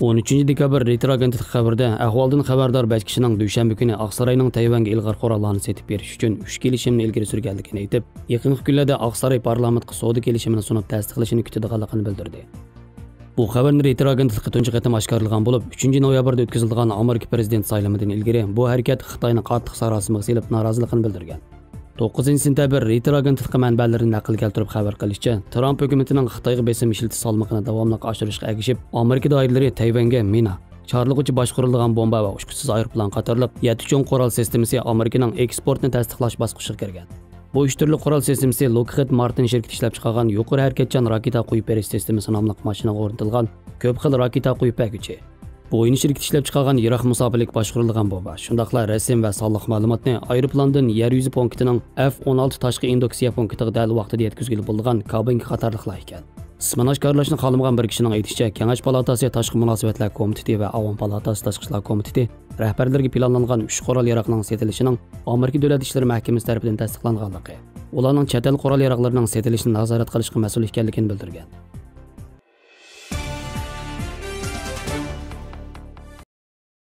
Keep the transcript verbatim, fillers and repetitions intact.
ئون ئۈچىنچى دېكابىر رويتېر ئاگېنتلىقى خەۋىرىدە، ئەھۋالدىن خەۋەردار بەش كىشىنىڭ دۈشەنبە كۈنى ئاقساراينىڭ تەيۋەنگە ئىلغار قوراللارنى سېتىپ بېرىش ئۈچۈن ئۈچ كېلىشىمنى ئىلگىرى سۈرگەنلىكىنى ئېيتىپ، يېقىنقى كۈنلەردە ئاقساراي پارلامېنتقا سودا كېلىشىمىنى سۇنۇپ تەستىقلىشىنى كۈتىدىغانلىقىنى بىلدۈردى. بۇ خەۋەرنى رويتېر ئاگېنتلىقى تۇنجى قېتىم ئاشكارىلىغان بولۇپ، ئۈچىنچى نويابىردا ئۆتكۈزۈلىدىغان ئامېرىكا پىرېزىدېنت سايلىمىدىن ئىلگىرى بۇ ھەرىكەت خىتاينى قاتتىق ساراسىمىغا سېلىپ نارازىلىقىنى بىلدۈرگەن. توققۇزىنچى سېنتەبىر رويتېر ئاگېنتلىقى مەنبەلىرىدىن نەقىل كەلتۈرۈپ خەۋەر قىلىشىچە، ترامپ ھۆكۈمىتىنىڭ خىتايغا بېسىم ئىشلىتىش سالمىقىنى داۋاملىق ئاشۇرۇشقا ئەگىشىپ، ئامېرىكا دائىرىلىرى تەيۋەنگە مىنا، چارلىغۇچى باشقۇرۇلىدىغان بومبا ۋە ئۇچقۇچىسىز ئايروپىلان قاتارلىق يەتتە چوڭ قورال سىستېمىسى ئامېرىكىنىڭ ئېكسپورتىنى تەستىقلاش باسقۇچىغا كىرگەن. بۇ ئۈچ تۈرلۈك قورال سىستېمىسى لوكخىد مارتىن شىركىتى ئىشلەپچىقارغان يۇقىرى ھەرىكەتچان راكېتا قويۇپ بېرىش سىستېمىسى ناملىق ماشىنىغا ئورنىتىلغان كۆپ خىل راكېتا قويۇپ بەرگۈچى، بويىن شىركىتى ئىشلەپچىقارغان يىراق مۇساپىلىك باشقۇرۇلىدىغان بومبا، شۇنداقلا رەسىم ۋە سانلىق مەلۇماتنى ئايروپىلاندىن يەر يۈزى پونكىتىنىڭ ئەف ئون ئالتە تاشقى ئىندوكسىيە پونكىتىغا دەل ۋاقتىدا يەتكۈزگىلى بولىدىغان كابىنكا قاتارلىقلار ئىكەن. ئىسمىنى ئاشكارىلاشنى خالىمىغان بىر كىشىنىڭ ئېيتىشىچە، كېڭەش پالاتاسى تاشقى مۇناسىۋەتلەر كومىتېتى ۋە ئاۋام پالاتاسى تاشقى ئىشلار كومىتېتى رەھبەرلىرىگە پىلانلانغان ئۈچ قورال ياراغنىڭ سېتىلىشىنىڭ ئامېرىكا دۆلەت ئىشلىرى مەھكىمىسى تەرىپىدىن تەستىقلانغانلىقى، ئۇلارنىڭ چەت ئەل قورال ياراغلىرىنىڭ سېتىلىشىنى نازارەت قىلىشقا مەسئۇل ئىكەنلىكىنى بىلدۈرگەن.